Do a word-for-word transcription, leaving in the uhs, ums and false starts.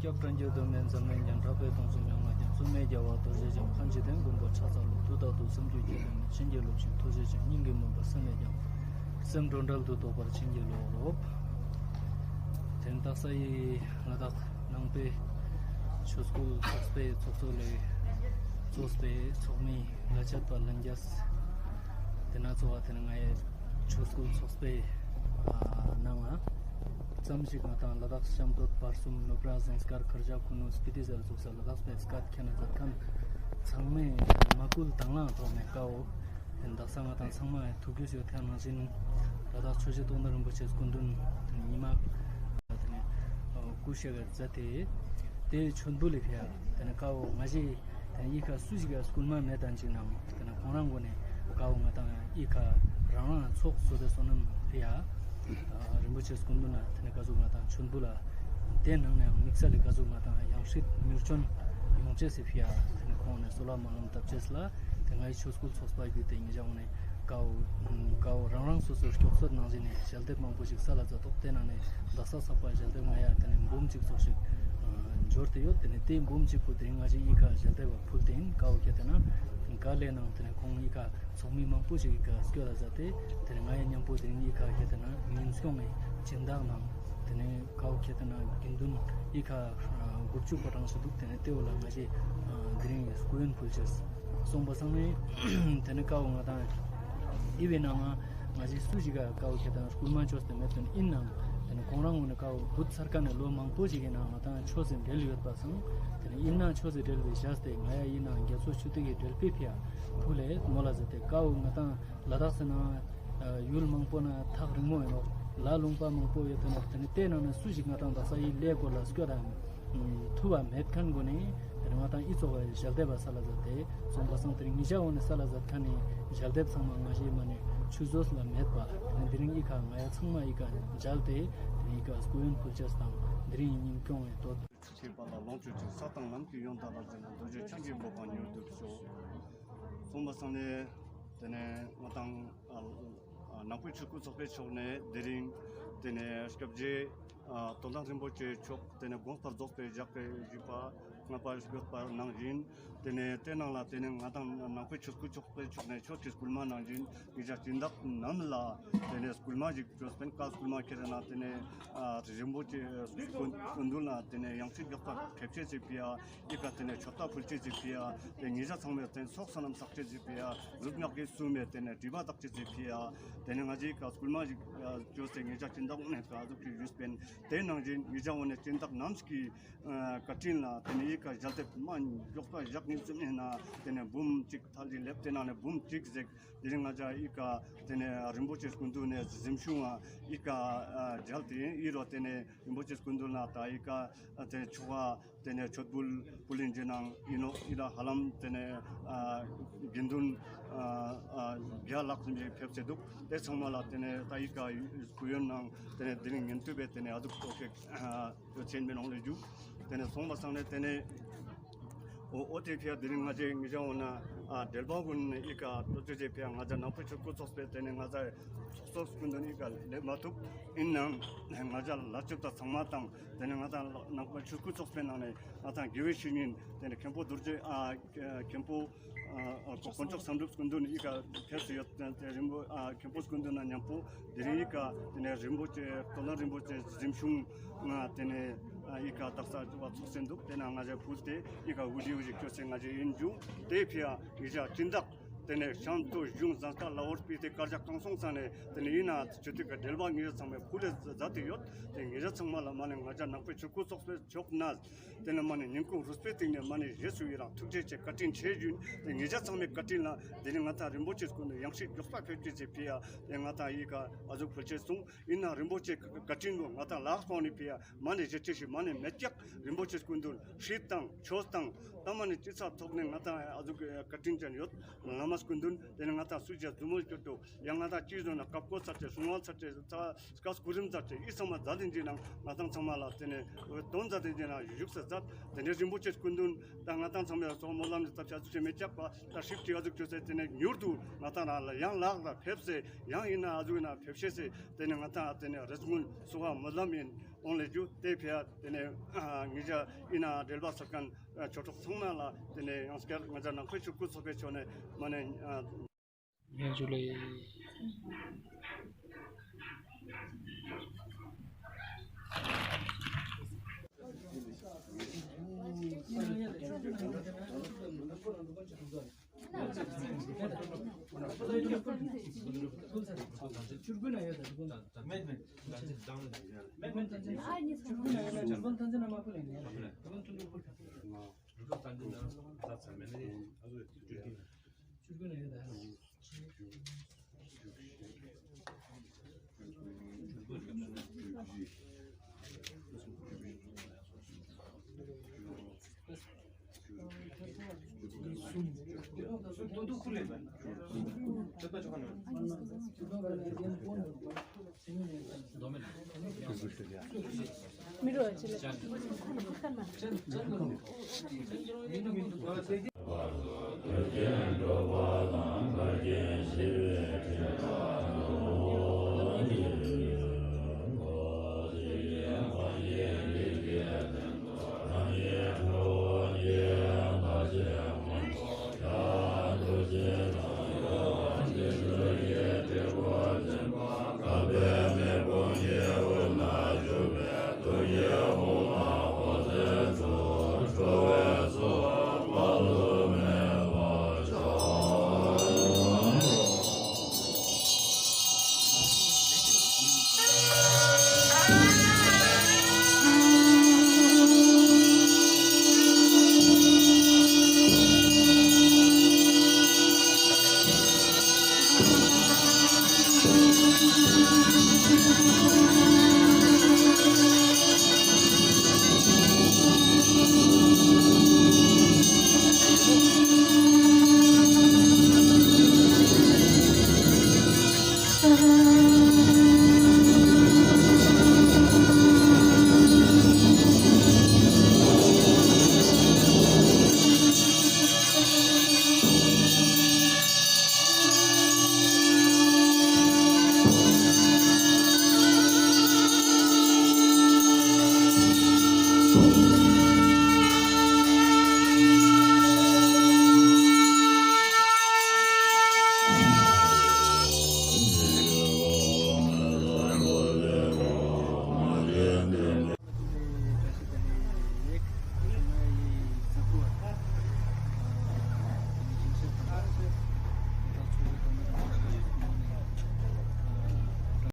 སྐྱབས་དྲན་གྱི་གདོད་མའི་འཛམ་གླིང་རྒྱན། གྲགས་པའི་སྟོང་གསུམ་ཡང་ང་རྒྱལ། སྲོལ་མེད་རྒྱལ་བ་རྡོ་རྗེ་འཆང་། ཕན་བཞི་ལྡན་མགོན་པོ་ཕྱག་འཚལ་ལོ། དུས་རྟག་ཏུ་བསམ་རྒྱུད་རྒྱལ་བའི་མེས། བྱིན་གྱིས་རློབ་ཅིང་ཐུགས་རྗེ་ཆེ། སྙིང་གི་མུན་པ་སེལ་བའི་རྒྱལ། སེམས་འགྲོ་འགྲུལ་དུ་གཏོགས་པར་བྱིན་གྱིས་རློབས། དེ་རིང་དག་ས་ཡི་ལ་དྭགས་ནང་པའི་ཆོས་སྐུལ་ཚོགས་པའི་ཚོགས་གཙོ་ལས་གཙོས་པའི་ཚོགས་མི་ལ་བཅད་པ་ལྷན་རྒྱས། དེ་ན་གཙོ་བ་དེ་ནི་ང་ཡི་ཆོས་སྐུལ་ཚོགས་པའི་ཨ་ནང་ང་ཙམ་ཞིག་ང་དང་ལ་དྭགས་གཤམ་སྟོད་བར་གསུམ་ནུབ་ར་ཟངས་དཀར་ཁར་ཇ་ཁུ་ནུ་སྤི་ཏི་ཟེར་ཚུགས་ས་ལ་དྭགས་པའི་སྐད་མཁྱེན་ན་མཛད་མཁན་ཚང་མས་མ་བསྐུལ་དང་བླངས་ཐོག་ནས་དཀའ་བོ། དེ་དག་ས་ང་དང་ཚང་མ་ཐུགས་རྒྱུས་ཡོད་ཐལ་ནང་བཞིན་ལ་དྭགས་ཆོས་རྗེ་རྟོགས་ལྡན་རིན་པོ་ཆེ་སྐུ་མདུན་ཉི་མ་དེ་ནས་སྐུ་གཤེགས་མཛད་དེ། དེའི་མཆོད་འབུལ་ལས་ཕེ་ཡ་དེ་ནས་དཀའ་བོ་ང་ཞེ་དེ་ནས་ཡི་ཁ་སུ་ཞིག་ག་སྐུལ་མ་མེད་དང་ཅིག་ནང་དེ་ནས་ཁོང་རང་ངོས་ནས་དཀའ་བོ་ང་དང་ཡི་ཁ་རང་རང་ཚོགས་གཙོ་དེ་བསོད་ནམས་ཕེ་ཡ་རིན་པོ་ཆེ་སྐུ་མདུན་ལ་དེ་ནས་ག་ཟུག་ང་དང་མཆོད་འབུལ་ལ་དེ་ནང་ནས་དམིགས་བསལ་ལས་ག་ཟུག་ང་དང་ཡང་སྲིད་མྱུར་བྱོན་ཡོང་ཅེས་སི་ཕི་ཡ་དེ་ནས་ཁོང་ནས་གསོལ་བ་སྨོན་ལམ་བཏབ་ཅེས་ལ་དེ་ང་ཡི་ཆོས་སྐུལ་ཚོགས་པ་བརྒྱུད་དེ་ངེད་ཅག་ནས་དཀའ་བོ་དཀའ་བོ་རང་རང་སོ་སོའི་སྐྱོབ་གསོ་ནང་བཞིན་ནས་ཞལ་འདེབས་མང་པོ་ཞིག་ས་ལ་མཛད་ཐོག་དེ་ནང་ནས་དག་ས་ཚགས་པ་ཞལ་འདེབས་ང་ཡ་དེ་ནས་འབུམ་གཅིག་ཙོགས་ཤིག་འབྱོར་ཏེ་ཡོད། དེ་ནས་དེའི་འབུམ་གཅིག་པོ་དེ་ང་ཅི་ཡི་ཁ་ཞལ་འདེབས་བ་ཕུལ་དེ་ཡིན། དཀའ་བོ་ཁྱེད་དེ་ན་ག་ལས་ནང་དེ་ནས་ཁོང་ཡི་ཁ་ཚོགས་མི་མང་པོ་ཞིག་གི་སྐྱོ་ལ་ཟ་སྟེ། དེ་ནས་ང་ཡི་མཉམ་པོ་དེ་རིང་ཡི་ཁ་ཁེ་ཏེ་ན་ཉིན་སྐྱོང་ངས་སྦྱིན་བདག་ནང་དེ་ནས་ཀའོ་ཁེ་ཏེ་ན་དགེ་འདུན་ཡི་ཁ་དགུ་བཅུ་གོ་གྲངས་སུ་འདུག་དེ་ནས་ལྟེ་བ་ལ་ང་ཞེ་དེ་རིང་སྐུ་ཡོན་ཕུལ་ཆེར་སོང་པ་སང་ནས། དེ་ནས་ཀའོ་ང་དང་ཡི་བའི་ནང་ང་ང་ཞེ་སུ་ཞིག་ག་ཀའོ་ཁེ་ཏེ་ན་སྐུལ་མ་ཆོས་དེ་མེད་དོན་ཡིན་ནང་། དེ་ནས་ཁོང་རང་ངོས་ནས་ཀའོ་བུད་ཚར་ཀ་ནས་ལོ་མང་པོ་ཞིག་གི་ནང་ང་དང་ཆོས་སེ་འབྲེལ་ཡོད་པ་སང་། དེ་ནས་ཡིན་ནང་ཆོས་སེ་འབྲེལ་བའི་བཞག་སྟེ་ང་ཡ་ཡིན་ནང་རྒྱ་མཚོ་ཆུ་ཐིགས་ཀྱི་འབྲེལ་པའི་ཕི་ཡ་ཕུ་ལས་མོ་ལ་ཟེར་ཏེ་ཀའོ་ང་དང་། ལ་དྭགས་ཟེར་ན་ཡུལ་མང་པོ་ན་ཐག་རིང་མོ་ཡིན་ནོ། ལ་ལུང་པ་མང་པོ་ཡོད་དེ་ནོ། དེ་ནི་དེ་ནང་ནས་སུ་ཞིག་ང་དང་དག་ས་ཡི་ལས་སྐོར་ལ་སྐྱོ་དང་ཐུབ་པ་མེད་མཁན་སྒོ་ནས་དེ་ནི་ང་དང་ཡི་ཚོགས་པའི་ཞལ་འདེབས་པ་ས་ལ་ཟེར་ཏེ་སོང་པ་སང་དེ་རིང་ཉི་ཤ་འོ་ནས་ས་ལ་ཟེར་མཁན་ནི་ཞལ་འདེབས་ཚང་མ་ང་ཞེ་མ་ནས་ཆུ་ཟོས་ལ་མེད་པ། དེ་ནི་དེ་རིང་ཡི་ཁ་ང་ཡ་ཚང་མ་ཡི་ཁ་མཇལ་ཏེ་དེ་ནི་ཡི་ཁ་སྐུ་ཡོན་ཕུལ་ཆེར་དང་དེ་རིང་ཡི་ཉིན་སྐྱོང་བའི་དོད། ཆོས་ཀྱི་དཔལ་ལ་ལོངས་སྤྱོད་ཅིང་། ས་དང་ལམ་གྱི་ཡོན་བདག་ལ་བརྩོན་ན། རྡོ་རྗེ་འཆང་གི་འབོད་པ་མྱུར་དུ་ཤོག་གསུངས་པ་སང་ནས་དེ་ནས་ང་དང་ཨ་ཨ་ནང་པའི་ཆོས་སྐུལ་ཚོགས་པའི་ཕྱོགས་ནས་དེ་རིང་དེ་ནས་སྐྱབས་རྗེ་ཨ་རྟོགས་ལྡན་རིན་པོ་ཆེ་མཆོག་དེ་ནས་དགོངས་པར་རྫོགས་པའི་ཞགས་པའི་བཞུགས་པ་བསྔགས་པ་ཡོད་པ་ནང་བཞིན། དེ་ནས་དེ་ནང་ལ་དེ་ནས་ང་དང་ནང་པའི་ཆོས་སྐུལ་ཚོགས་པའི་ཕྱོགས་ནས་ཆོས་ཀྱི་སྐུལ་མ་ནང་བཞིན་ཉེ་ཆར་སྦྱིན་བདག་རྣམས་ལ་དེ་ནས་སྐུལ་མ་ཞིག་བཅོས་པའི་བཀའ་སྐུལ་མ་ཁྱེར་ན། དེ་ནས་ཨ་རིན་པོ་ཆེ་སྐུ་མདུན་ལ་དེ་ནས་ཡང་སྲིད་མགྱོགས་པར་ཕེབས་ཆེད་ཅིག་ཕི་ཡ་ཨི་ཀ་དེ་ནས་མཆོད་རྟེན་ཕུལ་ཆེད་ཅིག་ཕི་ཡ་དེ་ཉེ་ཆར་ཚང་མས་དེ་ཚོགས་བསོད་ནམས་བསགས་ཆེད་ཅིག་ཕི་ཡ་གཟུགས་ཉག་གི་སུ་མེད་དེ་ནས་དྲི་བ་བཏགས་ཆེད་ཅིག་ཕི་ཡ་དེ་ནས་ང་ཅིག་ཨ་སྐུལ་མ་ཞིག་བཅོས་ཏེ་ཉེ་ཆར་སྦྱིན་བདག་ནས་ཀ་ཟུག་གི་ཡུས་པན་དེ་ནང་བཞིན་ཉེ་ཆར་འོ་ནས་སྦྱིན་བདག་རྣམས་ཀྱི་བཀའ་དྲིན་ལ་དེ་ནས་ཨི་ཀ་ཞལ་འདེབས་མ་མགྱོགས་པ་བཞག་ནས་ཙམ་ཡིན་ན་དེ་ནས་འབུམ་གཅིག་ཐལ་གྱི་ལེབ་དེ་ནང་ནས་འབུམ་གཅིག་ཟེག་དེ་རིང་ང་ཅག་ཨི་ཀ་དེ་ནས་རིན་པོ་ཆེ་སྐུ་མདུན་ནས་གཟིམ་ཆུང་ཨི་ཀ་མཇལ་ཏེ་ཨི་རོ། དེ་ནས་རིན་པོ་ཆེ་སྐུ་མདུན་ལ་ད་ཨི་ཀ་དེ་ཆོ་ག་དེ་ནས་མཆོད་འབུལ་ཕུལ་ལེན་རྗེས་གནང་ཨིན་ནོ། ཨི་ལ་ཧ་ལམ་དེ་ནས་དགེ་འདུན་བརྒྱ་ལྷག་ཙམ་ཞིག་ཕེབས་ཚེ་འདུག་དེ་ཚང་མ་ལ་དེ་ནས་ད་ཨི་ཀ་སྐུ་ཡོན་གནང་། དེ་ནས་དེ་རིང་ཉིན་ཐོས་པའི་དེ་ནས་ཨ་ཟུག་ཏོ་ཁེག་ཡོད་ཆེན་མེ་ནོང་ལས་རྒྱུ། དེ་ནས་སོང་པ་སང་ནས་དེ་ནས་ཨོ་ཨོ་དེ་ཕི་ཡ་དེ་རིང་ང་ཅག་ངི་ཅག་འོ་ན་ཨ་འབྲེལ་པ་ཀུན་ཨི་ཀ་ཏོ་ཅོ་ཅེ་ཕི་ཡ་ང་ཅག་ནང་པའི་ཆོས་སྐུལ་ཚོགས་པའི་དེ་ནས་ང་ཅག་ཚོགས་གཙོ་སྐུ་མདུན་ཨི་ཀ་སླེབས་མ་ཐུབ། ཨིན་ནའང་ང་ཅག་ལ་ལ་ཅོབ་ད་ཚང་མ་དང་དེ་ནས་ང་ཅག་ནང་པའི་ཆོས་སྐུལ་ཚོགས་པའི་ནང་ནས་ང་ཅག་དགེ་བའི་བཤེས་གཉེན་དེ་ནས་མཁན་པོ་རྡོ་རྗེ་ཨ་མཁན་པོ་ཨ་དཀོན་མཆོག་བསམ་གྲུབ་སྐུ་མདུན་ཨི་ཀ་ཕེབས་སུ་ཡོད། དེ་རིན་པོ་ཨ་མཁན་པོ་སྐུ་མདུན་ན་མཉམ་པོ་དེ་རིང་ཨི་ཀ་དེ་ནས་རིན་པོ་ཆེ་རྟོགས་ལྡན་རིན་པོ་ཆེ་གཟིམ་ཆུང་ང་དེ་ནས་ཨ་ཨི་ཀ་དག་ས་བ་ཚོགས་སེ་འདུག་དེ་ན་ང་ཅག་ཕུལ་ཏེ་ཨི་ཀ་ཝི་ཌི་ཡོ་ཞིག་སྐྱོར་སེ་ང་ཅག་ཡིན་རྒྱུ། དེ་ཕི་ཡ་ཨི་ཅག་སྦྱིན་བདག་དེ་ནས་ཤང་ཏོ་གཞུང་བཟང་ལྟ་ལ་བོར་པི་ཏེ་དཀར་ཇག་གང་སོང་ས་ནས་དེ་ནས་ཡིན་ན་ཆུ་ཐིག་གི་འབྲེལ་བ་ངེད་ཅག་ཚང་མས་ཕུལ་ལས་མཛད་དེ་ཡོད། དེ་ངེད་ཅག་ཚང་མ་ལ་མ་ནས་ང་ཅག་ནང་པའི་ཆོས་སྐུལ་ཚོགས་པའི་ཕྱོགས་ན། དེ་ནས་མ་ནས་ཉིན་གུང་རུས་པའི་སྟེང་ནས་མ་ནས་རྗེས་སུ་ཡི་རང་ཐུགས་རྗེ་ཆེ་བཀའ་དྲིན་ཆེ་ཞུ། དེ་ངེད་ཅག་ཚང་མའི་བཀའ་དྲིན་ལ་དེ་ནས་ང་ཏང་རིན་པོ་ཆེ་སྐུ་མདུན་ཡང་སྲིད་མགྱོགས་པ་ཕེབས་རྒྱུ་ཆེ་ཕི་ཡ། དེ་ང་ཏང་ཡི་ག་ཨ་ཟུག་ཕུལ་ཆེ་གསུངས། ཡིན་ན་རིན་པོ་ཆེ་བཀའ་དྲིན་ལོ་ང་ཏང་ལག་སྤང་ནས་ཕི་ཡ་མ་ནས་བཞེས་ཆེ་ཞིག་མ་ནས་མེད་ཀྱག། རིན་པོ་ཆེ་སྐུ་མདུན་ཧྲིལ་དང་ཆོས་དང་ད་མ་ནས་ཅི་ཚ་ཐོག་ནས་ང་ཏང་ཨ་ཟུག་བཀའ་དྲིན་ཅན་ཡོད། བླ་མ་སྐུ་མདུན་དེ་ནས་ང་ཏང་སུ་ཇ་ཟུ་མོ་སྐྱོད་དོ། ཡང་ང་ཏང་ཅི་བཟོ་ན་བཀའ་བཀོད་ཚར་ཆེ་གསུང་བ་ཚར་ཆེ་ཚ། སྐབས་སྐུ་རིམ་མཛད་ཅེས་ཨི་ཚང་མ་མཛད་དེ་འཇིགས་ན་ང་ཏང་ཚང་མ་ལ་དེ་ནས་དོན་མཛད་དེ་འཇིགས་ན་བཞུགས་སུ་མཛད། དེ་ནས་རིན་པོ་ཆེ་སྐུ་མདུན་ད་ང་ཏང་ཚང་མ་ལ་སོགས་སྨོན་ལམ་ནས་བཏབ་བྱ་ཚུགས་ཆེ་མེད་ཀྱག་པ། ད་ཧྲིབ་ཀྱི་ཨ་ཟུག་བཅོས་ཚེ་དེ་ནས་མྱུར་དུ་ང་ཏང་རང་ལ་ཡང་ལག་ལ་ཕེབས་སེ་ཡང་ཡིན་ན་ཨ་ཟུག་ཡིན་ན་ཕེབས་ཤེས་སེ་དེ་ནས་ང་ཏང་དེ་ནས་རེ་སྨོན་གསོལ་བ་སྨོན་ལམ་ཡིན། ཨོང་ལེ་རྒྱུ་དེ་ཕི་ཡ་དེ་ནས་ངེད་ཅག་ཡིན་ན་འབྲེལ་བ་ཟེར་མཁན་ཆོས་གྲོགས་ཚང་མ་ལ་དེ་ནས་ཡང་སྐྱར་ང་ཅག་ནང་ཁུལ་ཆོས་སྐུ་ཚོགས་པའི་ཕྱོགས་ནས་མ་ནས། ཡ་ཇུ་ལེ།